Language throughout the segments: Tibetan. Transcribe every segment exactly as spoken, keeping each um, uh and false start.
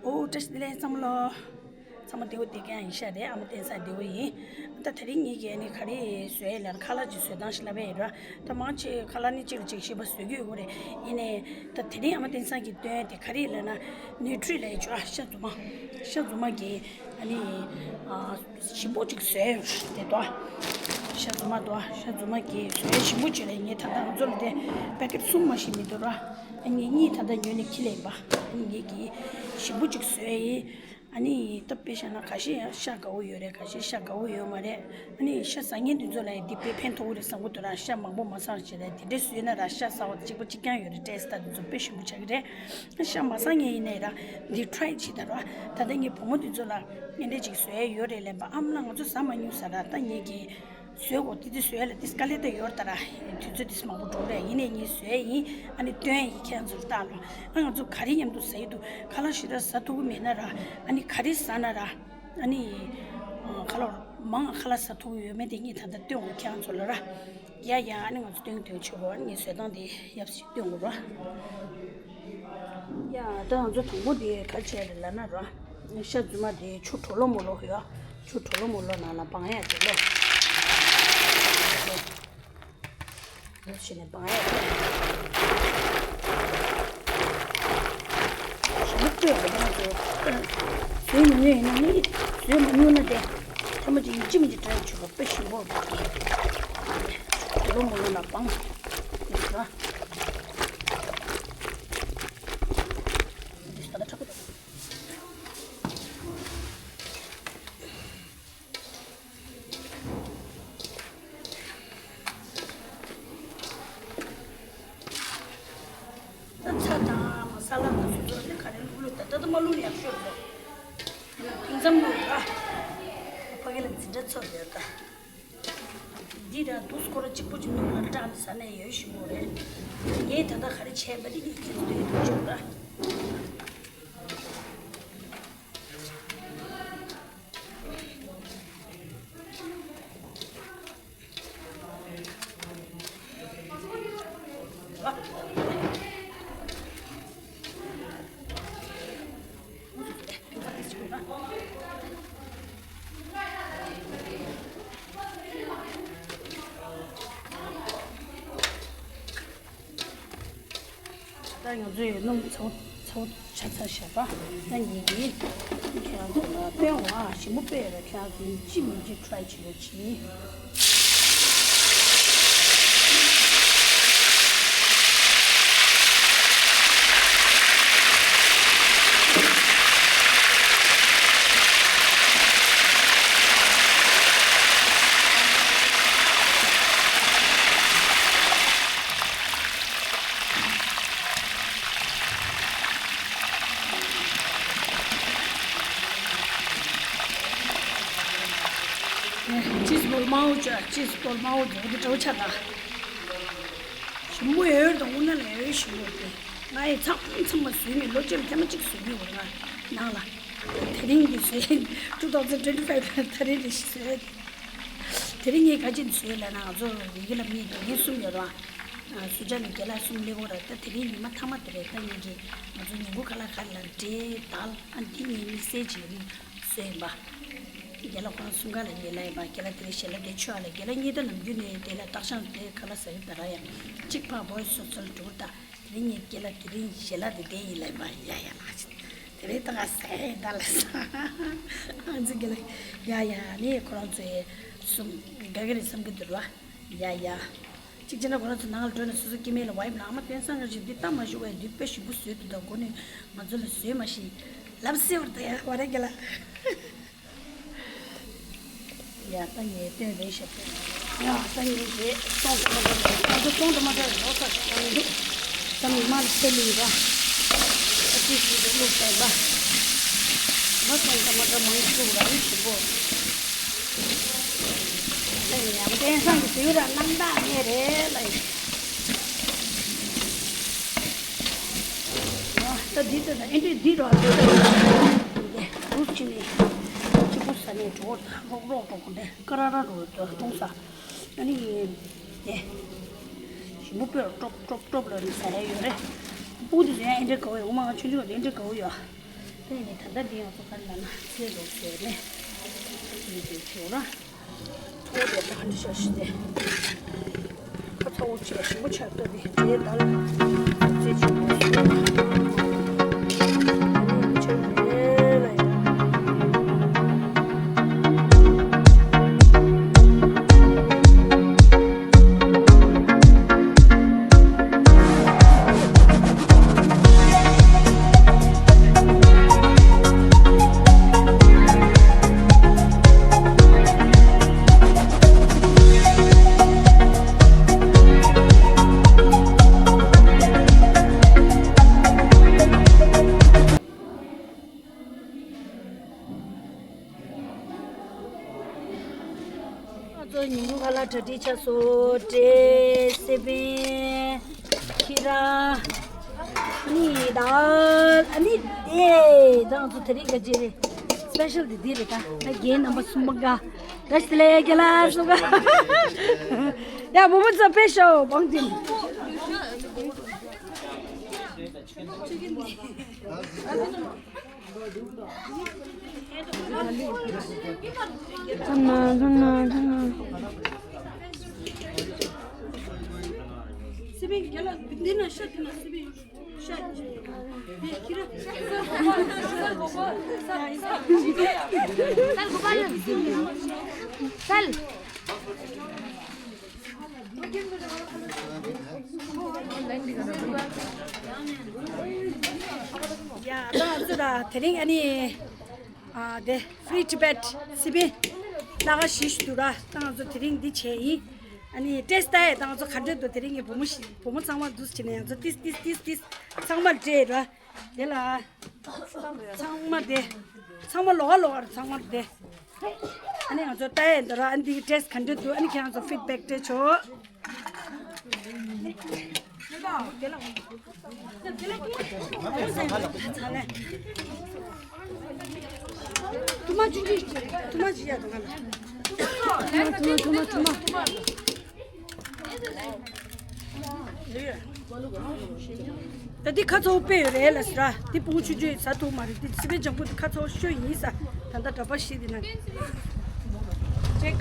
ཨོ་བཀྲ་ཤིས་བདེ་ལེགས་ཚང་མ་ལོ། ཚང་མ་བདེ་པོ་བདེ་གང་ཡིན་ཤག་རེད། ཨ་མ་བསྟན་ས་བདེ་པོ་ཡིན། ད་དེ་རིང་ངེད་ཀྱིས་ནི་ག་རེ་བཟོས་ཡ་ལབ་ན། ཁ་ལག་ཅིག་བཟོ་སྟངས་ཤིག་ལབ་ཡ་ཡིན་ར། ད་མང་ཆེ་ཁ་ལག་ནི་གཅིག་ལ་གཅིག་ཤེས་པ་བཟོ་གི་ཡོད་རེད། ཡིན་ནའི་ད་དེ་རིང་ཨ་མ་བསྟན་ས་གིས་སྟོན་དེ་ག་རེ་ལབ་ན། ནུ་ཊི་རི་ལབ་ཡ་ཅིག་ཨ་ཤ་རྫུན་མ། ཤ་རྫུན་མ་གི་ཨ་ནི་ཨ་ཞིམ་པོ་ཅིག་བཟོས་ཡོད་རེད་དོ། ཤ་རྫུན་མ་དོ། ཤ་རྫུན་མ་གི་བཟོས་ཡ་ཞིམ་པོ་ཅིག་ལ་ངས་ད་ལྟ་ང་ཚོ་ལ་དེ་པེ་ཀེ་ཊི་གསུམ་མ་ཞིག་མི་འདུག་ར། ཨ་ངས་གཉིས་ད་ལྟ་ཉོས་ནས་འཁྱེར་སླེབས་པ། ཨ་ངས་ཀྱིས་ཞིམ་པོ་ཅིག་བཟོས་ཡིན། ཨ་ནི་ད་དཔེ་བཞག་ན་ཁ་ཤས་ཡང་ཤ་དགའ་པོ་ཡོད་རེད། ཁ་ཤས་ཤ་དགའ་པོ་ཡོད་མ་རེད། ཨ་ནི་ཤ་ཟ་མཁན་དེ་ཚོ་ལ་ཡང་འདི་དཔེ་ཕན་ཐོགས་ཀྱི་རེད་བསམ་གྱི་འདུག་ར། ཤ་མང་པོ་མ་ཟ་བྱས་ནས་དེ་འདྲས་བཟོས་ན་ར། ཤ་ཟ་བ་དང་གཅིག་པ་གཅིག་རྐྱང་ཡོད་རེད། ཊེ་སི་ཊི་དེ་ཚོ་དཔེ་ཞིམ་པོ་ཆགས་ཀྱི་རེད། ཤ་མ་ཟ་མཁན་ཡིན་ནའི་ར་འདི་ཊི་རའི་བྱེད་ད་ར། ད་ལྟ་ངའི་བུ་མོ་དེ་ཚོ་ལ་ཨེ་འདྲས་ཅིག་བཟོས་ཡོད་རེད་ལབ་པ། ཨ་མ་ལགས་ང་ཚོ་ཟ་མ་མྱོང་ཟེར་ར། ད་ངས་ཀྱིས་བཟོས་གོ། ཏི་ཏི་བཟོས་ལ་ཏི་དཀའ་ལས་ད་ཡོད་ད་ར། དུས་ཚོད་ཏི་མང་པོ་འགྲོ་རེད། ཡིན་ནའི་ངས་བཟོས་ཡིན། ཨ་ནི་སྟོན་ཡིན། ཁྱེད་ཚོར་ལྟ་ལོ། ཨ་ང་ཚོ་ག་རེ་མཉམ་དུ་ཟ་ཡི་འདུག་ཁ་ལག་ཞེ་དྲག་ཟ་ཐུབ་ཀྱི་མེད་ན་ར། ཨ་ནི་ག་རེ་ཟ་ན་ར། ཨ་ནི་ཁ་ལག་མང་ཁ་ལག་ཟ་ཐུབ་ཀྱི་ཡོད་མེད་དེ་ངས་ད་ལྟ་སྟོན་གོ་ཁྱེད་ཚོ་ལ་ར། ཡ་ཡ། ཨ་ནི་ང་ཚོ་སྟོན་སྟོན་བྱེད་གོ། ཨ་ནི་ངས་བཟོས་སྟངས་དེ་ཡབ་སི་སྟོན་གོ་ར། ཡ། ད་ང་ཚོ་དང་པོ་དེ་ག་རེ་བྱས་རེད་ལབ་ན་ར། ཤ་རྫུན་མ་དེ་ཆུ་གྲོ་ལོ་མོ་ལོ་ཡ། ཆུ་གྲོ་ལོ་མོ་ལོ་ནང་ལ་སྦང་ཡ་དེ་ལོ། ལོ་བྱས་ནས་སྦང་ཡ་དེ། ཞིམ་པོ་སྤྲོད་པ་ང་ཚོ་བཟོས་མྱོང་ཡ་ཡིན་ན་ནི། བཟོས་མ་མྱོང་ན་དེ་ཐེངས་མ་གཅིག་ཡིན་གཅིག་མིན་གཅིག་ཊི་རའི་བྱེད་པ་དཔེ་ཞིམ་པོ་རེད། ཆུ་གྲོ་ལོ་མོ་ལོ་ནང་སྦང་དེ་ཟ། ད་ཚྭ་དང་མ་ས་ལ་དང་སོ་སོ་ལ་ག་རེ་བླུགས་བླུགས། ད་ད་ལྟ་མ་བླུགས་ན་ཡག་ཤོས་རེད། ཕུན་སུམ་ཚོགས་ར། ཕ་གི་ལ་འཛིན་གྲྭ་ཚོགས་ཡོད་ད། འདི་ར་དུས་སྐོར་གཅིག་པོ་ཅིག་སྣུམ་ལ་བཀྲ་ནས་ཟ་ནས་ཡོད་ཞིམ་པོ་རེད། ངས་ད་ལྟ་ག་རེ་བྱས་པ་དེ་ངས་ཁྱེད་ཚོ་ལ་ཞུ་ར། ད་ང་ཚོས་སྣུམ་ཚ་བོ་ཚ་བོ་ཆགས་ཚར་བཞག་པ། ད་ངེད་ཀྱིས་ཁྱེད་རང་ཚོ་ལ་སྟོན་བ་ཞིམ་པོ་དཔེ་ཡོད་པ། ཁྱེད་རང་ཚོས་ཅི་མིན་ཅི་ཊི་རའི་བྱེད་རོགས་གྱིས། ཅིས་སྦོལ་མའོ་ཅ། ཅིས་སྦོལ་མའོ་ཅ་འདི་འདྲ་བོ་ཆགས་ད། ཞིམ་པོ་ཡོད་དང་དངོས་གནས་ལ་ཡོད་ཞིམ་པོ་དེ། ང་ཡི་མཚམས་མཚམས་མ་བཟོས་ནས་ལོ་གཅིག་ལ་ཐེངས་མ་གཅིག་བཟོས་ནས་འོ་ང་ནང་ལ། དེ་རིང་གི་བཟོས། two thousand twenty five ད་རེས་རེ་ཞིག་བཟོས། དེ་རིང་ངས་ག་ཅིག་བཟོས་ལབ་ན། ང་ཚོ་ཡི་གེ་ལ་མི་དགེ་རྒན་གསུམ་ཡོད་ར། སུ་ཇ་ནི་རྒན་ལགས་གསུམ་སླེབས་འོ་ར། ད་དེ་རིང་ཉི་མ་མཐའ་མ་དེ་རེད། ད་ངེད་ཀྱིས་ང་ཚོ་ཉིན་གུང་ཁ་ལག་ག་རེ་ལ་འབྲས་དང་ཨ་འདི་གཉིས་དམིགས་བསལ་བྱས་ནས་བཟོས་ཡིན་པ། རྒན་ལགས་ཁོ་རང་གསུམ་ཀ་ལ་ངས་ལབ་ཡིན་པ། རྒན་ལགས་དེ་རིང་ཞལ་ལག་དེ་མཆོད་ཨ་ལ། རྒན་ལགས་གཉིས་ད་ནམ་རྒྱུན་ནས་དེ་ལ་སྟག་ཤང་དེ་ཁ་ལག་ཟ་གི་ད་ར་ཡ། གཅིག་ཕ་བོ་སོ་ཚོལ་འགྲོ་ད། དེ་རིང་ངས་རྒན་ལགས་དེ་རིང་ཞལ་ལག་དེ་དེ་ཡིན་ལབ་ཡིན་པ། ཡ་ཡ་ལགས། དེ་རིང་ད་ང་ཟས་ད་ལ་ས། ཨ་ཙི་རྒན་ལགས། ཡ་ཡ། ནི་ཁོ་རང་ཚོ་ཡ་གསུམ་དགའ་གི་རེད་བསམ་གི་འདུག་ར། ཡ་ཡ། གཅིག་བྱས་ན་ཁོ་རང་ཚོ་ནང་ལ་འགྲོ་ནས་སོ་སོ་སྐྱེ་དམན་ལ་བ་ཡིབ་ན། ཨ་མ་བསྟན་སང་ང་ཞིག་འདི་ལྟ་མ་ཞུ་བས། འདི་དཔེ་ཞིམ་པོ་བཟོས་འདུག་ད་དགོས་ནས་ང་ཚོ་ལ་བཟོས་མ་ཤེས་ལབ་སྲིད་པ་རེད་ད་ཡ། བ་རེད་རྒན་ལགས། ཡ་ད་ངས་སྟོན་རེད་ཤག་སྟོན། ཡ་ད་ངས་རེད། སོང་ཙང་མ་ད་ང་ཚོ་སོང་ཙང་མ་ད་ལོ་ས་ཞིག་ཡང་མི་འདུག་ད་མི་མང་ལ་ཕེབས་ལེ་ཡིན་པ། ཨ་ཙི་ཞིག་ཏུ་བླུགས་ཚར་བ། མ་སོང་ཙང་མ་ད་མང་ཆུ་རང་ཞིམ་པོ། ད་ཡང་བསྟན་སང་གི་དུས་ར་རྣམ་དག་ངེས་རེད་ལ་ཡིན། ད་འདི་ལྟ་ད་ཨེ་འདྲས་འདི་རོ་ཨ་འདྲས་ད་འདི་རུ་ཕྱིན་ནས་གཅིག་པུ་ཟ་ནས་འགྲོ་ད་རོག་རོག་འགྲོ་གོ་འདྲས་ཀ་ར་ར་རོ་ད་ཀྲོང་ས་ཨ་ནི་དེ་ཞིམ་པོ་དཔེ་རོ་ཀྲོབ་ཀྲོབ་ཀྲོབ་ལ་ནི་ཟ་ཡ་ཡོད་རེད། སྤུ་དེ་ཟ་ཡ་ཨེ་འདྲས་དགའ་བོ་ཡོད། ཨོ་མ་ང་ཆུང་ཆུང་ཨེ་འདྲས་དགའ་བོ་ཡོད། དེ་ནི་ད་ལྟ་འདི་ཡང་ཚོ་ག་ལ་ན་ཚེ་རོགས་ཟེར་ནས་མི་དེ་ཁྱེར་ར། ཁོ་དེ་ད་འདི་ཤ་ཤི་དེ། ཁ་ཚ་བོ་ཆེ་ཞིམ་པོ་ཆགས་ལྟ་བུའི་དེ་ད་ལ་ཚེ་ཆུ་བོ་ཆེ་ལ་ཡ། ང་ཚོ་ཉིན་གུང་ཁ་ལག་གྲ་སྒྲིག་ཆགས་སོང་། ཏྲེ། སེ་པན། ཁྱི་ར། ཨ་ནི་ད། ཨ་ནི་དེ་ད་ང་ཚོ་དེ་རིང་ག་ཅི་རེད། སི་པེ་ཤལ་དེ་འདི་རེད་ད། ད་རྒན་རྣམ་པ་གསུམ་པ་འགའ། བཀྲ་ཤིས་བདེ་ལེགས། རྒན་ལགས་གསུམ་པ། ཡ་བུ་མོ་ཚོ་དཔེ་ཤོག་བང་ཅིན། ཡ་ད་ང་ཚོ་ད་དེ་རིང་ཨ་ནི། ཨ་དེ་Free Tibet སི་པན་སྣ་ཁ་བཞི་ཞིག་འདུག་ར། ད་ང་ཚོ་དེ་རིང་འདི་བྱས་ཡིན། ཨ་ནི་ཏྲེ་ལྟ་ཡས། ད་ང་ཚོ་ག་འདྲས་འདུག་དེ་རིང་གི་བུ་མོ་ཞིག་བུ་མོ་ཚང་མ་འདུག་བྱས་ནས་ཡང་ཚོ་ཏིས་ཏིས་ཏིས་ཏིས་ཚང་མ་སྤྲད་ར། དེ་ལ་ཚང་མ་དེ་ཚང་མ་ལོགས་ཀ་ལོགས་ཀ་ར་ཚང་མ་དེ། ཨ་ནི་ང་ཚོ་ལྟ་ཡས་འདི་ར། ཨ་ནི་འདི་ཏྲེ་ག་འདྲས་འདུག་ཨ་ནི་ཁྱེད་རང་ཚོ་ཕིཌ་བེག་སྤྲད་ཆོག་ད་འདི་ཁ་ཚ་བོ་དཔེ་ཡོད་རེད་ལ་ཟེར་ར། འདི་ཕྲུ་གུ་ཆུང་ཆུང་ཟ་ཐུབ་མ་རེད། འདི་སི་པན་ལྗང་གུ་འདི་ཁ་ཚ་བོ་ཤོས་ཡིན་ས། ད་ལྟ་འདྲ་པ་ཞིག་འདི་ན། ཅེག་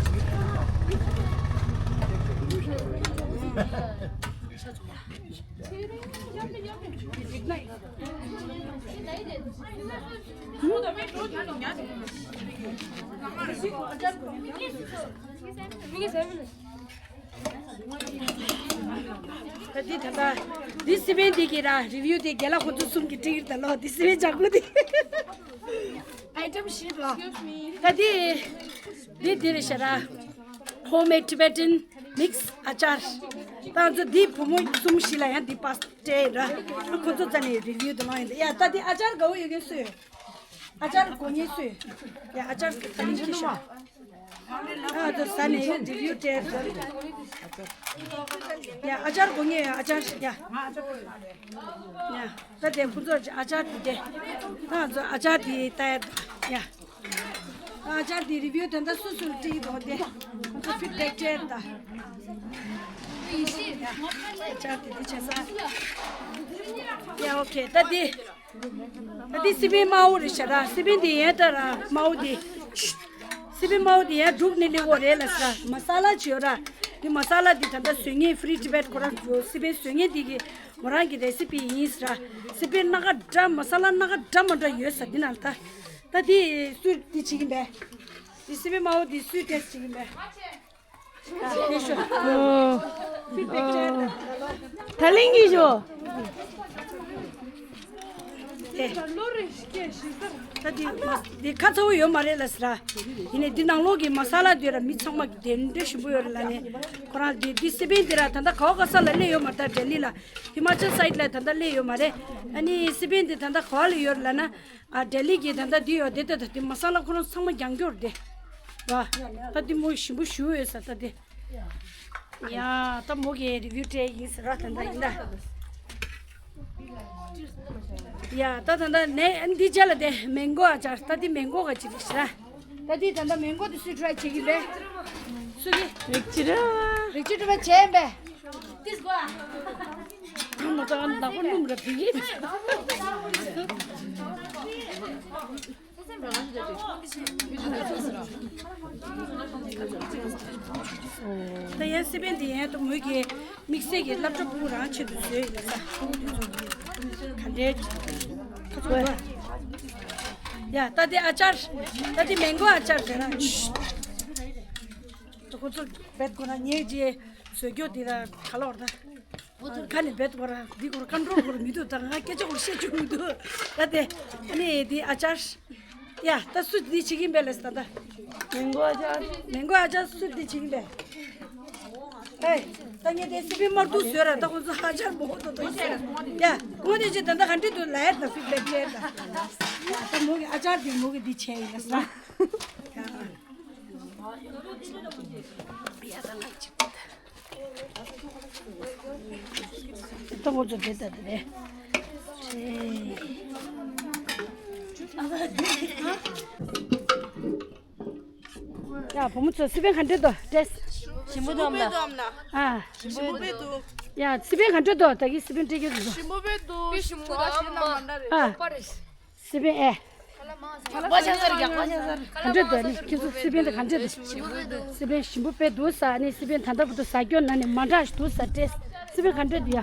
ད་འདི་ད་ལྟ་འདི་སི་པན་འདི་གི་ར་རི་བིའུ་འདི་རྒན་ལགས་ཁོ་ཚོ་གསུམ་གྱིས་སྤྲད་ཀྱི་རེད་ད་ལོ། འདི་སི་པན་ལྗང་གུ་འདི། ཨའི་ཊེམ་བཞི་ལ། ད་འདི་འདི་འདི་རེད་ཤག་ར། Homemade Tibetan mix ཨ་ཅར། ད་ང་ཚོ་འདི་བུ་མོ་གསུམ་བཞི་ལ་ཡང་འདི་པ་སྤྲད་ར། ཁོ་ཚོ་རྩ་ནས་རི་བིའུ་དུ་གནང་ཡིན་ད། ཡ་ད་འདི་ཨ་ཅར་དགའ་བོ་ཡོད་མཁན་སུ་ཡོད། ཨ་ཅར་དགོས་མཁན་སུ་ཡོད། ཡ་ཨ་ཅར་ད་ལིང་ཁྱི་ཤོག་ཨ་ཚོ་ཟ་ནས་རི་བིའུ་སྤྲད་ར། ཡ་ཨ་ཅར་དགོས་མཁན་ཡོད། ཨ་ཅར་ཡ། ཡ་ད་དེ་ཁོ་ཚོ་ཨ་ཅར་དེ་དེ། ད་ང་ཚོ་ཨ་ཅར་དེ་ལྟ་ཡ། ཡ། ཨ་ཅར་དེ་རི་བིའུ་དེ་འདྲ་སུ་སུ་ལ་སྤྲད་ཀྱི་འདུག་དེ། ཁོ་ཚོ་ཕིཌ་བེག་སྤྲད་ད། ཨ་ཅར་དེ་དེ་བྱས་ས། ཡ་ཨོ་ཁེ། ད་དེ། ད་དེ་སི་པན་དམར་པོ་རེད་ཤག་ར། སི་པན་དེ་ཡན་ད་ར་དམར་པོ་དེ། སི་པན་དམར་པོ་དེ་ཡན་འབྲུག་ནས་སླེབས་པ་རེད་ལ་ཟེར། མ་ས་ལ་ཅིག་ཡོད་ར། དེ་མ་ས་ལ་དེ་ད་ལྟ་བཟོ་མཁན་Free Tibet ཁོ་རང་ཚོ་སི་པན་བཟོ་མཁན་དེ་གི་མོ་རང་གི་རེ་སི་པི་ཡིན་ཟེར། སི་པན་སྣ་ཁ་འདྲ། མ་ས་ལ་སྣ་ཁ་འདྲ་མ་འདྲ་ཡོད་ས་འདི་ནང་ལ། ད་ད་འདི་སུས་འདི་བྱེད་ཀྱིན་པས། འདི་སི་པན་དམར་པོ་འདི་སུས་ཏེས་བྱེད་ཀྱིན་པས། ཨོ། ཨོ། ད་ལན་གྱིས་ཤོག་ད་འདི་འདི་ཁ་ཚ་བོ་ཡོད་མ་རེད་ལ་ཟེར། ཡིན་ནའི་འདི་ནང་ལོགས་ཀྱི་མ་ས་ལ་འདི་ར་མི་ཚང་མ་གི་དེ་འདྲ་ཞིམ་པོ་ཡོད་རེད་ལ་ནི། ཁོ་རང་འདི་འདི་སི་པན་འདི་ར་ད་ལྟ་ག་བ་ག་ས་ལ་སླེབས་ཡོད་མ་རེད། ད་ལྡི་ལི་ལ། ཧི་མ་ཅལ་སའིཌ་ལ་ད་ལྟ་སླེབས་ཡོད་མ་རེད། ཨ་ནི་སི་པན་འདི་ད་ལྟ་ག་བ་ལ་ཡོད་རེད་ལ་ན། ཨ་ལྡི་ལི་གི་ད་ལྟ་འདི་ཡོད་དེ། ད་ད་དེ་མ་ས་ལ་ཁོ་རང་ཚང་མ་རྒྱང་སྐྱོར་དེ། ད་ད་དེ་མོ་ཞིམ་པོ་ཞུ་ཡོད་ས་ད་དེ། ཡ་ད་མོ་གི་རི་བིའུ་སྤྲད་ཡིན་ཟེར་ར། ད་ད་ཡིན་ད། ཡ་ད་ད་ད་ནས་འདི་ཅ་ལ་དེ་མེང་གོ་ཨ་ཅར། ད་དེ་མེང་གོ་ག་ཅི་རེད་ཟེར། ད་དེ་ད་ད་མེང་གོ་དེ་སུས་ཊ་རའི་བྱེད་ཀྱི་རེད། སུ་གི་རིག་ཅི་ར། རིག་ཅི་ཊ་རའི་བྱས་པས། ཐང་མ་ཐང་ནག་པོ་སྣུམ་ར་བི་ཡིན། ད་ཡང་སི་པན་དེ་ཡང་ད་མོས་ཀྱི་དམིགས་བསལ་གྱི་སློབ་གྲྭ་ཕྲུ་གུ་རང་ཆེད་དུ་བཟོས་ཡིན་ལ་ས། ཕྲུ་གུ་དེ་ཚོ་གི་ག་འདྲའི་ཁ་ཚོན་པ། ཡ་ད་དེ་ཨ་ཅར། ད་དེ་མེང་གོ་ཨ་ཅར་ཟེར་ན། ད་ཁོ་ཚོ་བེད་ཁོ་ན་ཉེ་རྗེས་བཟོས་སྐྱོ་དེ་ལ་ག་ལོར་ད། ཁ་ནས་བེད་བར་འདི་སྐོར་ཀན་ཀྲོལ་སྐོར་མི་འདུག་ད་ང་སྐད་ཆ་སྐོར་བཤད་རྒྱུ་མི་འདུག་ད་དེ་ཨ་ནི་དེ་ཨ་ཅར། ཡ་ད་སུ་འདི་བྱེད་ཀྱིན་པས་ལས་ད་ད། མེང་གོ་ཨ་ཅར། མེང་གོ་ཨ་ཅར་སུ་འདི་བྱེད་ཀྱིན་པས། ཨེ་ད་ངས་དེ་སི་པན་དམར་ཐུག་བཟོས་ར་ད་ཁོ་ཚོ་ཨ་ཅར་མོ་ཏོ་ཏོ་བཟོས་ར། ཡ་ཁོང་དེ་ཅི་ད་ད་ག་འདྲི་འདུག་ལ་ཡ་ད་ཕིག་བེད་ཅེ་ད། ད་མོ་གི་ཨ་ཅར་འདི་མོ་གི་འདི་བྱས་ཡིན་ལ་ས། ད་ཁོ་ཚོ་དེ་ལྟ་དེ་རེད། ཡ་བུ་མོ་ཚོ་སི་པན་ག་འདྲ་འདུག་ཏྲེས། ཞིམ་པོ་འདུག་ཨམ་ལགས། ཨ། ཞིམ་པོ་འདུག་ཡ་སི་པན་ག་འདྲ་འདུག་ད་གི་སི་པན་སྤྲད་རྒྱུ་འདུག་ཞིམ་པོ་འདུག་ཞིམ་པོ་འདུག་ཨ། སི་པན་ཨེ། ག་འདྲ་འདུག་ནི་ཁྱེད་ཚོ་སི་པན་དེ་ག་འདྲ་འདུག་སི་པན་ཞིམ་པོ་དཔེ་འདུག་ས་ནི་སི་པན་ད་ལྟ་བུ་དུ་ཟ་སྐྱོ་ན་ནི་མ་འདྲ་ཞིག་འདུག་ས་ཏྲེས། སི་པན་ག་འདྲ་འདུག་ཡ།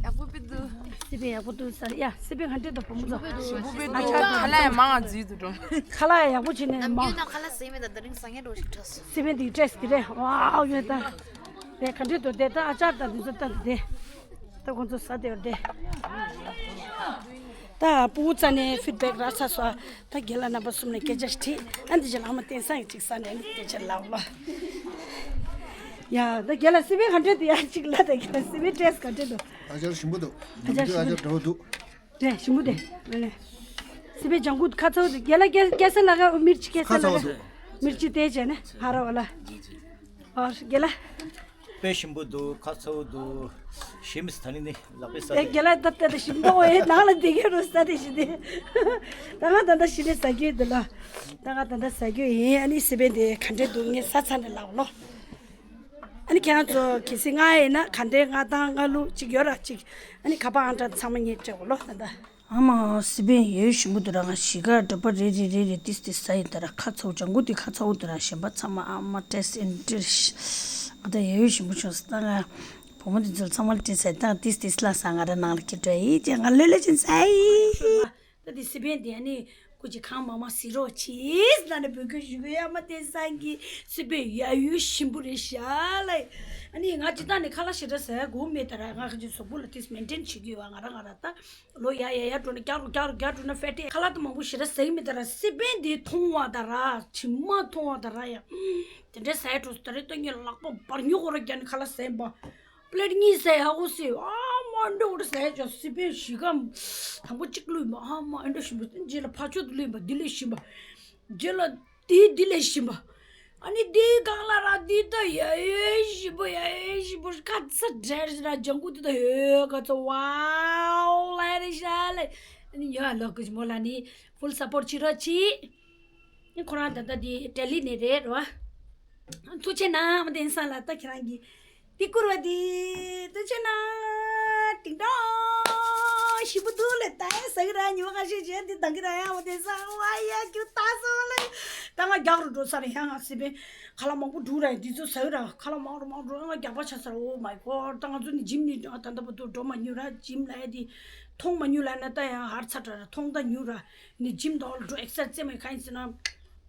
ཡག་པོ་དཔེ་འདུག་སི་པན་ཡག་པོ་འདུག་ས་ཡ་སི་པན་ག་འདྲ་འདུག་བུ་མོ་ཚོ། ཞིམ་པོ་དཔེ་འདུག་ཨ་ཅག་ཁ་ལག་ཡང་མང་ང་འཛུལ་དུ་འགྲོ། ཁ་ལག་ཡག་པོ་བྱས་ནས་མང་། ནམ་རྒྱུན་ནམ་ཁ་ལག་ཟས་མེད་ད་དེ་རིང་ཟ་ངེས་འགྲོ་ཞིག་ཁྲོ་སོང་། སི་པན་དེ་ཏྲེས་གི་རེད་ཝའོ་ཡོད་ད། དེ་ག་འདྲ་འདུག་དེ་ད་ཨ་ཅག་ད་འདི་ཚོ་ལྟ་དེ། ད་ཁོང་ཚོ་ཟ་དེ་བར་དེ། ད་སྤུ་གུ་རྩ་ནས་ཕིད་བེག་རག་ཚར་སོང་། ད་རྒན་ལགས་རྣམ་པ་གསུམ་ནས་སྐད་ཆ་ཞིག་དྲིས། ཨ་འདི་ཅི་ལ་ཨ་མ་བསྟན་སངས་ཀྱིས་ཅིག་ཟ་ནས་ཨ་ནི་སྐད་ཆ་ལབ་ལོ། ཡ་ད་རྒན་ལགས་སི་པན་ག་འདྲ་འདུག་ཡ་ཅིག་ལ་ད་རྒན་ལགས་སི་པན་ཏྲེས་ག་འདྲ་འདུག་ཨ་ཅག་ཞིམ་པོ་འདུག་ཨ་ཅག་ཞིམ་པོ་ཨ་ཅག་འདྲ་བོ་འདུག་དེ་ཞིམ་པོ་དེ་ཨ་ལེ། སི་པན་ལྗང་ཁུ་ཁ་ཚ་བོ་འདུག་རྒན་ལགས་ཀེ་ཀེ་སེ་ལ་ག་མིར་ཅི་ཀེ་སེ་ལ་ག་མིར་ཅི་དེ་བྱས་ནས་ཧ་ར་བ་ལ། ཨོ་རྒན་ལགས། དཔེ་ཞིམ་པོ་འདུག་ཁ་ཚ་བོ་འདུག་ཞིམ་ཐ་ནི་ནི་ལག་པས་ཟ་ཨེ་དེ། རྒན་ལགས་ད་ལྟ་ད་ཞིམ་པོ་ཨེ་ནང་ལ་བསྡད་ཀྱི་རུ་ཟ་དེ་ཞི་དེ། ད་ང་ད་ལྟ་ཞི་ནས་ཟ་རྒྱུ་འདུག་ལ། ད་ང་ད་ལྟ་ཟ་རྒྱུ་ཡིན། ཨ་ནི་སི་པན་དེ་ག་འདྲས་འདུག་ངས་ཟ་ཚར་ནས་ལབ་ལོ། ཨ་ནི་ཁྱེད་རང་ཚོ་གལ་སྲིད་མངགས་ཡིན་ན་ག་འདྲས་མངགས་སྟངས་མངགས་ལུགས་གཅིག་ཡོད་ར་གཅིག་ཨ་ནི་ཁ་པར་ཨང་གྲངས་ཚང་མ་ངས་སྤྲད་གོ་ལོ་ད་ལྟ། ཨ་མ་སི་པན་ཡོད་ཞིམ་པོ་འདུག་ར། ང་གཞིས་ཀ་འགྲོ་པ་རེ་རེ་རེ་རེ་ཏིས་ཏིས་ཟ་ཡིན་ད་ར། ཁ་ཚ་བོ་ལྗང་གུ་དེ་ཁ་ཚ་བོ་འདུག་ར། གཞན་པ་ཚང་མ་ཨ་མ་ཏྲེས་ཨིན་ཏྲེས། ང་ད་ཡོད་ཞིམ་པོ་བྱུང་སོང་ད། ང་བུ་མོ་དེ་ཚོ་ཚང་མ་ལ་ཏིས་ཟ་ཡིན་ད། ཏིས་ཏིས་ལ་ཟ་ང་ར་ནང་ལ་ཁྱེར་འགྲོ་ཡིན་ཅེས་ང་ལོས་ལོས་ཅན་ཟ་ཡིན། ད་དེ་སི་པན་དེ་ཨ་ནི་སྐུ་མཁྱེན་གང་མང་མང་ཟེར་རོགས་གྱིས་ལ་ནི་འབོད་སྐུལ་ཞུ་གི་ཡོད། ཨ་མ་བསྟན་སངས་ཀྱིས་སི་པན་ཡ་ཡོད་ཞིམ་པོ་རེད་ཤག་ལ། ཨ་ནི་ང་སྤྱིར་བཏང་ནས་ཁ་ལག་ཞེ་དྲག་ཟ་ཡ་དགོས་མེད་ད་ར། ང་ཁ་ཅིག་གཟུགས་པོ་ལ་ཏིས་མེན་ཏེན་བྱེད་ཀྱི་ཡོད། ང་ར་ང་ར་ད། ལོ་ཡར་ཡར་ཡར་འགྲོ་ན་རྒྱག་རུ་རྒྱག་རུ་རྒྱག་འགྲོ་ན་ཕེ་ཏི་ཁ་ལག་དེ་མང་པོ་ཞེ་དྲག་ཟ་གི་མེད་ད་ར། སི་པན་དེ་མཐོང་བ་ད་ར་ཇི་མ་མཐོང་བ་ད་ར་ཡ། དེ་འདྲའི་ཟ་ཡ་འགྲོ་སོང་ད་རེས་ད་ངས་ལག་པ་འབར་ཉོ་ཁོ་ར་རྒྱག་ནས་ཁ་ལག་ཟ་ཡིན་པ། པི་ལེ་ཊི་གཉིས་ཟ་ཡ་ཧ་གོ་སི། ཨ་མ་འདྲ་འོ་འདྲ་ཟ་ཡ་ཅོ་སི་པན་ཞི་གམ། དང་པོ་གཅིག་བླུགས་ཡིན་པ། ཨ་མ་ཨེ་འདྲ་ཞིམ་པོ། རྗེས་ལ་ཕ་ཆོས་དུ་བླུགས་ཡིན་པ། འདི་ལས་ཞིམ་པ། རྗེས་ལ། དེའི་འདི་ལས་ཞིམ་པ། ཨ་ནི་དེའི་སྒང་ལ་ར་འདི་ད་ཡ་ཡོད་ཞིམ་པོ་ཡ་ཡོད་ཞིམ་པོ་ཁ་ཚ་འདྲ་ར་ལྗང་གུ་འདི་ད་ཡོད་ཁ་ཚ་ཝའོ་ལ་རེ་ཤ་ལེ། ཨ་ནི་ཡོད་ལོ་ཀུ་ཅི་མོ་ལ་ནི་ཕུལ་སཔོར་བྱེད་རོགས་གྱིས། ཨ་ནི་ཁོ་རང་ད་ལྟ་འདི་ལྡི་ལི་ནས་རེད་རོ། ཐུགས་ཆེ་གནང་བསྟན་སངས་ལ་ད་ཁྱེད་རང་གིས། དེ་བསྐུར་བ་དེ་ཐུགས་ཆེ་གནང་། ཏིང་ཏོང་། ཞིམ་པོ་འདུག་ལེ། ད་ཡང་ཟ་གི་ར་ཉི་མ་ཁ་ཤས་བྱས་འདི་འདང་གི་ར་ཡང་བ་དེ་ས་ཝ་ཡ་ཁྱོད་ལྟ་སོང་ལེ། ད་ང་རྒྱག་རུ་འགྲོ་ས་རེད་ཡང་ང་སི་པན་ཁ་ལག་མང་པོ་འདུག་ར་འདི་ཚོ་ཟ་གི་ར་ཁ་ལག་མང་རུ་མང་རུ་ང་རྒྱག་པ་ཆ་ས་ར། Oh my God། ད་ང་ཚོ་ནི་ཇིམ་ནི་ད་ལྟ་བར་དུ་འགྲོ་མ་མྱོང་ར། ཇིམ་ལ་ཡ་དེ་མཐོང་མ་མྱོང་ལ་ན་ད་ཡང་ཧར་ཚ་དྲ་ར་མཐོང་ད་མྱོང་ར། ནི་ཇིམ་དང་འགྲོ་ཨེག་སར་སའི་རྩེད་མོ་གང་ཡིན་ཟེར་ན།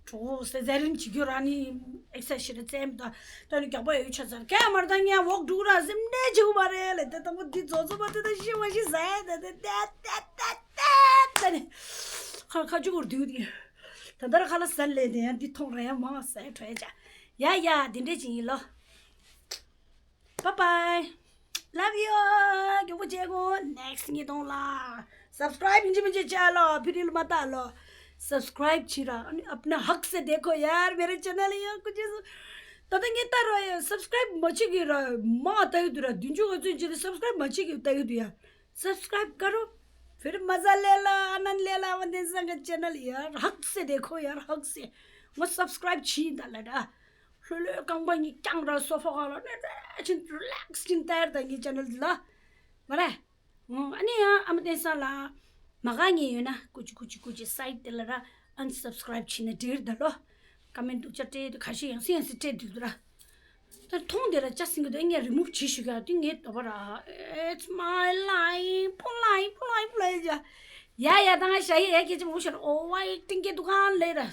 གྲོགས་སེ་ཟེར་རིན་བྱེད་རྒྱུ་ར་ནི་ཨེག་སར་སའི་ཞེ་དྲག་རྩེད་མི་དང་ད་ནི་རྒྱག་པ་ཡོད་ཆ་ཚར་ཀ་མར་ད་ངས་ཝོག་འགྲུག་ར་སེམས་ནས་བྱེད་དགོས་པ་རེད་ལེ། ད་དང་པོ་འདི་རྫོགས་ཚོ་པ་དེ་ད་ཤི་བ་ཤི་ཟ་ཡ་ད་ད་ད་ད་ད་ད་ནི་ཁ་ཁ་ཆུ་གོར་དུས་དེ་ད་ད་ར་ཁ་ལ་ཟ་ལེ་དེ་ཡང་འདི་མཐོང་ར་ཡང་མང་ཟ་ཡ་གྲོ་ཡ་ཅག་ཡ་ཡ་འདི་འདྲས་ཅིག་ཡིན་ལོ། Bye bye. Love you. མགྱོགས་པོ་བྱེད་དགོས། Next ཉིས་སྟོང་ལ། Subscribe ཡིན་གཅིག་མིན་གཅིག་བྱས་ལོ། ཕི་རིལ་མ་ལྟ་ལོ། Subscribe བྱེད་ར། अपना हक से देखो यार मेरे चैनल ཡ་ཀུ་ཅི་སུ། ད་ལྟ་ངས་ལྟ་ར་ཡ་subscribe མ་བྱེད་གི་ར་མ་ལྟ་གི་འདུག་ར། བདུན་ཅུ་ག་ཚོད་ཅིག་ལ་subscribe མ་བྱེད་གི་ལྟ་གི་འདུག་ཡ། Subscribe करो। फिर मजा ले लो, आनंद ले लो, वंदे संग चैनल यार, हक से देखो यार, हक से। ངས་subscribe བྱེད་ད་ལ་ར། ལྷོད་ལྷོད་རྐང་པ་གཉིས་བརྐྱངས་ར་སོ་ཕ་ག་ལ་ནས་རེ་ཆིན་རི་ལེགས་ཆིན་ལྟ་ཡར་ད་ངའི་ཅེ་ནལ་འདི་ལ། མ་རེད། ཨ་ནི་ཡང་ཨ་མ་བསྟན་སངས་ལ། མ་དགའ་མཁན་ཡོད་ན་ཀུ་ཅི་ཀུ་ཅི་ཀུ་ཅི་སའིཊ་དེ་ལ་ར་ཨན་སབ་སི་ཀ་རའིབ་བྱས་ན་འགྲིག་རེད་ད་ལོ། ཀ་མེན་སྡུག་ཅག་སྤྲད་དུས་ཁ་ཤས་ཡང་སེ་ཡང་སེ་སྤྲད་འདུག་ར། ད་མཐོང་དེ་ལ་ཅག་སེང་གི་འདུག་ཨེ་ངས་རི་མུབ་བྱེད་ཞུ་ག་དུས་ངས་དོ་པ་ར། It's my life, for life, for life, for life. ཡ་ཡ་ད་ང་ཞ་ཡི་ཡ་སྐད་ཆ་མང་པོ་ཤར། Oh, why ཏིང་སྐད་འདུག་གང་ལེ་ར།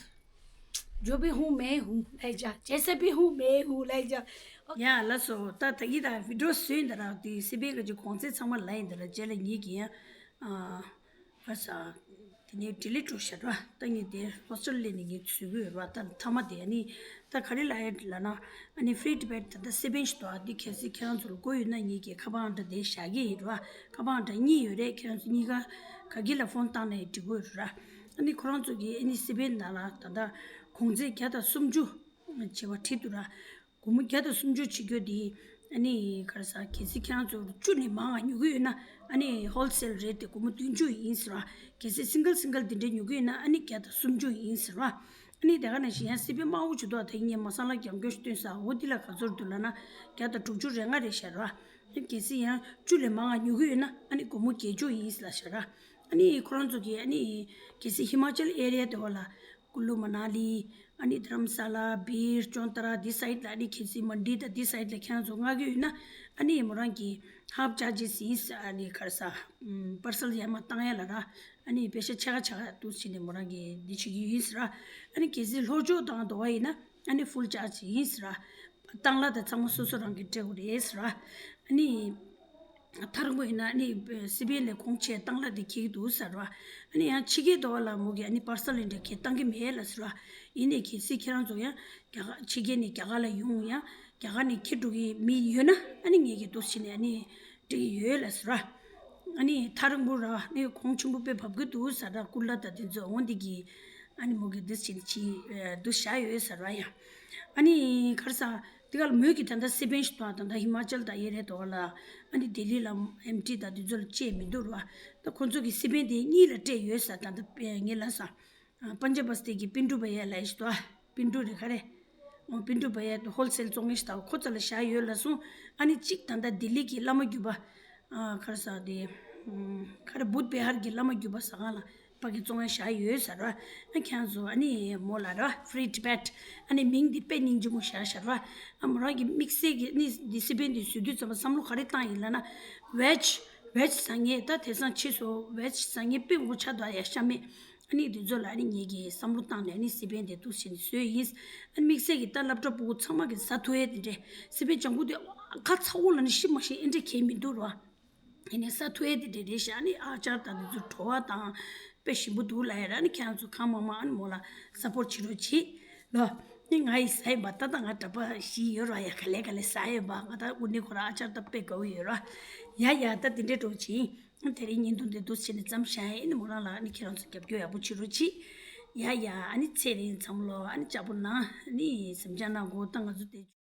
जो भी हूँ मैं हूँ ལེ་ཅག जैसे भी हूँ मैं हूँ ལེ་ཅག་ཡ་ལགས་སོ། ད་ད་གི་ད་བི་ཌི་ཡོ་བཟོས་ཡིན་ད་ར། དེ་སི་པན་ག་ཅིག་གོང་ཚད་ཚང་མ་ལ་ཡིན་ད་ར། རྗེས་ལ་ངེད་ཀྱི་ཡང་ཨ་བ་ས་དེ་ནས་ཌི་ལིཊ་འགྲོ་ཤག་ར། ད་ངས་དེ་ཧོ་སི་ཊེལ་སླེབས་ནས་ངས་བཟོ་གི་ཡོད་ར། ད་མཐའ་མ་དེ་ཨ་ནི་ད་ག་རེ་ལབ་ཡ་ལབ་ན། ཨ་ནི་ཧྥི་རི་ཊི་བེཊ་ད་ལྟ་སི་པན་ཞིག་འདུག་ཨ་དེ་གལ་སྲིད་ཁྱེད་རང་ཚོར་དགོས་ཡོད་ན་ངེད་ཀྱི་ཁ་པར་ཨང་གྲངས་དེ་བཞག་གི་ཡིན་ར། ཁ་པར་ཨང་གྲངས་གཉིས་ཡོད་རེད། ཁྱེད་རང་ཚོ་གཉིས་ཀ་ག་གི་ལ་ཕོན་བཏང་ནའི་འགྲིག་གི་ཡོད་ར། ཨ་ནི་ཁོ་རང་ཚོ་གིས་ཨ་ནི་སི་པན་ནང་ལ་ད་ལྟ་གོང་ཚད་བརྒྱ་དང་སུམ་ཅུ་བྱས་པ་བྲིས་འདུག་ར། སྒོར་མོ་བརྒྱ་དང་སུམ་ཅུ་བྱེད་རྒྱུ་དེ་ཨ་ནི་ག་རེ་ཟ། གལ་སྲིད་ཁྱེད་རང་ཚོ་བཅུ་ནས་མང་བ་ཉོ་གི་ཡོད་ན་ཨ་ནི་ཧོལ་སེལ་རེཊ་དེ་སྒོར་མོ་བདུན་ཅུ་ཡིན་ཟེར་བ། གལ་སྲིད་སིང་གལ་སིང་གལ་དེ་འདྲ་ཉོ་གི་ཡོད་ན་ཨ་ནི་བརྒྱ་དང་སུམ་ཅུ་ཡིན་ཟེར་བ། ཨ་ནི་དེ་ག་ནང་བཞིན་ཡང་སི་པན་དམར་པོ་བྱུང་འདུག་ད་ངས་མ་སང་ལ་རྒྱབ་སྐྱོར་ཞིག་བཏོན་ས་འོ་འདི་ལ་ག་ཚོད་འདུག་ལབ་ན་བརྒྱ་དང་དྲུག་ཅུ་རེ་ལྔ་རེད་ཤག་ར། ཨ་ནི་གལ་སྲིད་ཡང་བཅུ་ལས་མང་བ་ཉོ་གི་ཡོད་ན་ཨ་ནི་སྒོར་མོ་བརྒྱད་ཅུ་ཡིན་ཟེར་ལབ་ཤག་ར། ཨ་ནི་ཁོ་རང་ཚོ་གིས་ཨ་ནི་གལ་སྲིད་ཧི་མ་ཅལ་ཨེ་རི་ཡ་དེ་བ་ལ་ཀུ་ལུ་མ་ན་ལི། ཨ་ནི་དྷ་རམ་ས་ལ། སྦིར། ཅོན་ཏ་ར། འདི་སའིཊ་ལ་ཨ་ནི་གལ་སྲིད་མན་ཌི་དང་འདི་སའིཊ་ལ་ཁྱེད་རང་ཚོ་མངགས་ཀྱི་ཡོད་ན་ཨ་ནི་མོ་རང་གིས་ཧབ་ཅར་ཇི་སི་ཡིན་ཟེར། ཨ་ནི་ག་རེ་ཟ། པར་སལ་ཡར་མར་བཏང་ཡ་ལ་ར། ཨ་ནི་པེ་ཤ་ཕྱེད་ཀ་ཕྱེད་ཀ་འདུག་བྱས་ནས་མོ་རང་གིས་འདི་བྱེད་ཀྱི་ཡིན་ཟེར་ར། ཨ་ནི་གལ་སྲིད་ལྷོ་ཕྱོགས་དང་དོ་བ་ཡིན་ན་ཨ་ནི་ཕུལ་ཅར་ཇི་ཡིན་ཟེར་ར། བཏང་གླ་དང་ཚང་མ་སོ་སོ་རང་གིས་སྤྲད་དགོས་རེད་ཟེར་ར། ཨ་ནི། ཐག་རིང་པོ་ཡིན་ན་ཨ་ནི་སི་པན་ལས་གོང་ཆེ་བཏང་གླ་དེ་འཁྱེར་གྱི་འདུག་ཟེར་བ། ཨ་ནི་ཡང་ཕྱི་རྒྱལ་དུ་བ་ལ་མོ་གིས་ཨ་ནི་པར་སལ་ལེན་འདྲ་གི་བཏང་གི་མེད་ལ་ཟེར་བ། ཡིན་ནའི་གལ་སྲིད་ཁྱེད་རང་ཚོ་ཡང་རྒྱ་གར་ཕྱི་རྒྱལ་ནས་རྒྱ་གར་ལ་ཡོང་ཡང་རྒྱ་གར་ནས་འཁྱེར་འགྲོ་གི་མི་ཡོད་ན་ཨ་ནི་ངེད་ཀྱི་འདུག་བྱས་ནས་ཨ་ནི་འགྲིག་གི་ཡོད་ལ་ཟེར་བ། ཨ་ནི་ཐག་རིང་པོ་ར་ཨ་ནི་གོང་ཆེན་པོ་དཔེ་བབས་ཀྱི་འདུག་ཟེར་བ། ཀུ་ལ་དང་དེ་ཚོ་འོང་དེ་གི་ཨ་ནི་མོ་གིས་འདུག་བྱས་ནས་ཅི་འདུག་བཞག་ཡོད་ཟེར་བ་ཡང་། ཨ་ནི་ག་རེ་ཟ། དེ་ག་ལ་མོས་ཀྱིས་ད་ལྟ་སི་པན་ཞིག་དང་ད་ལྟ་ཧི་མ་ཅལ་དང་ཨེ་རེ་དོ་ལ་ཨ་ནི་ལྡི་ལི་ལ་ཨེམ་ཊི་དང་དེ་ཚོ་ལ་སྤྲད་མི་འདུག་ར། ད་ཁོ་ཚོ་གིས་སི་པན་དེ་གཉིས་ལ་སྤྲད་ཡོད་ས། ད་ལྟ་ངས་ལ་ས་པན་ཇབ་བ་སི་དེ་གི་པིན་ཀྲུ་བ་ཡ་ལ་ཞིག་ཏོ། པིན་ཀྲུ་རེད་ག་རེ། པིན་ཀྲུ་བ་ཡ་ཧོལ་སེལ་བཙོང་མཁན་ཞིག་ད་ཁོ་ཚོ་ལ་བཞག་ཡོད་ལ་སོང་། ཨ་ནི་གཅིག་ད་ལྟ་ལྡི་ལི་གི་བླ་མ་རྒྱུད་པ། ཨ་ག་རེ་ཟ་དེ། ཨམ། ག་རེ་བུད་བི་ཧར་གྱི་བླ་མ་རྒྱུད་པ་ཟ་ཁང་ལ་ཕ་གི་བཙོང་ཡ་བཞག་ཡོད་ཟེར་བ། ཨ་ཁྱེད་ཚོ་ཨ་ནི་མོ་ལ་ར་Free Tibet ཨ་ནི་མིང་འདི་དཔེ་སྙིང་རྗེ་མོ་བཞག་ཤག་ར། ཨ་མོ་རང་གི་དམིགས་བསལ་གྱི་ཨ་ནི་འདི་སི་པན་འདི་བཟོ་དུས་ཙམ་པ་བསམ་བློ་ག་རེ་བཏང་ཡིན་ལབ་ན། ཝེཇ་ཝེཇ་ཟ་མཁན་ད་དེང་སང་ཕྱིས་སུ་ཝེཇ་ཟ་མཁན་དཔེ་མང་པོ་ཆགས་འདུག་ཡ་ཤ་མེད། ཨ་ནི་འདི་ཚོ་ལ་ཨ་ནི་ངེད་ཀྱིས་བསམ་བློ་བཏང་ནས་ཨ་ནི་སི་པན་དེ་འདུག་བྱས་ནས་བཟོས་ཡིན། ཨ་ནི་དམིགས་བསལ་གྱི་ད་སློབ་གྲྭ་ཕྲུ་གུ་ཚང་མ་གིས་ཟ་ཐུབ་ཡས་དེ་འདྲས། སི་པན་ལྗང་ཁུ་དེ་ཁ་ཚ་བོ་ལ་ནི་ཤི་མ་ཤི་ཨེ་འདྲས་གས་མི་འདུག་ར། ཨ་ནི་ཟ་ཐུབ་ཡས་དེ་འདྲས་རེད་ཤག་ཨ་ནི་ཨ་ཅར་དང་དེ་ཚོ་བྲོ་བ་དང་དཔེ་ཞིམ་པོ་འདུག་ལབ་ཡ་ར། ཨ་ནི་ཁྱེད་རང་ཚོ་གང་མང་མང་ཨ་ནི་མོ་ལ་སབ་པོར་བྱེད་རོགས་གྱིས་ལོ། ཨ་ནི་ང་ཡི་ཟ་ཡིན་པ་ད་ལྟ་ང་གྲྭ་པ་བཞི་ཡོད་ར། ཡ་ག་ལེ་ག་ལེ་ཟ་ཡིན་པ། ང་ད་དངོས་གནས་ཁོ་རང་ཨ་ཅར་ད་དཔེ་དགའ་བོ་ཡོད་ར། ཡ་ཡ་ད་དེ་འདྲས་འགྲོ་གྱིས། དེ་རིང་བརྙན་ཐུང་འདི་འདུག་བྱས་ནས་མཚམས་བཞག་ཡིན། ཨ་ནི་མོ་རང་ལ་ཨ་ནི་ཁྱེད་རང་ཚོ་རྒྱབ་སྐྱོར་ཡག་པོ་བྱེད་རོགས་གྱིས། ཡ་ཡ་ཨ་ནི་ཚེ་རིང་འཚམས་ལོ། ཨ་ནི་ལྕགས་པོ་ན་ཨ་ནི་སེམས་ཅན་ནང་གོ་ད་ང་ཚོ་དེ།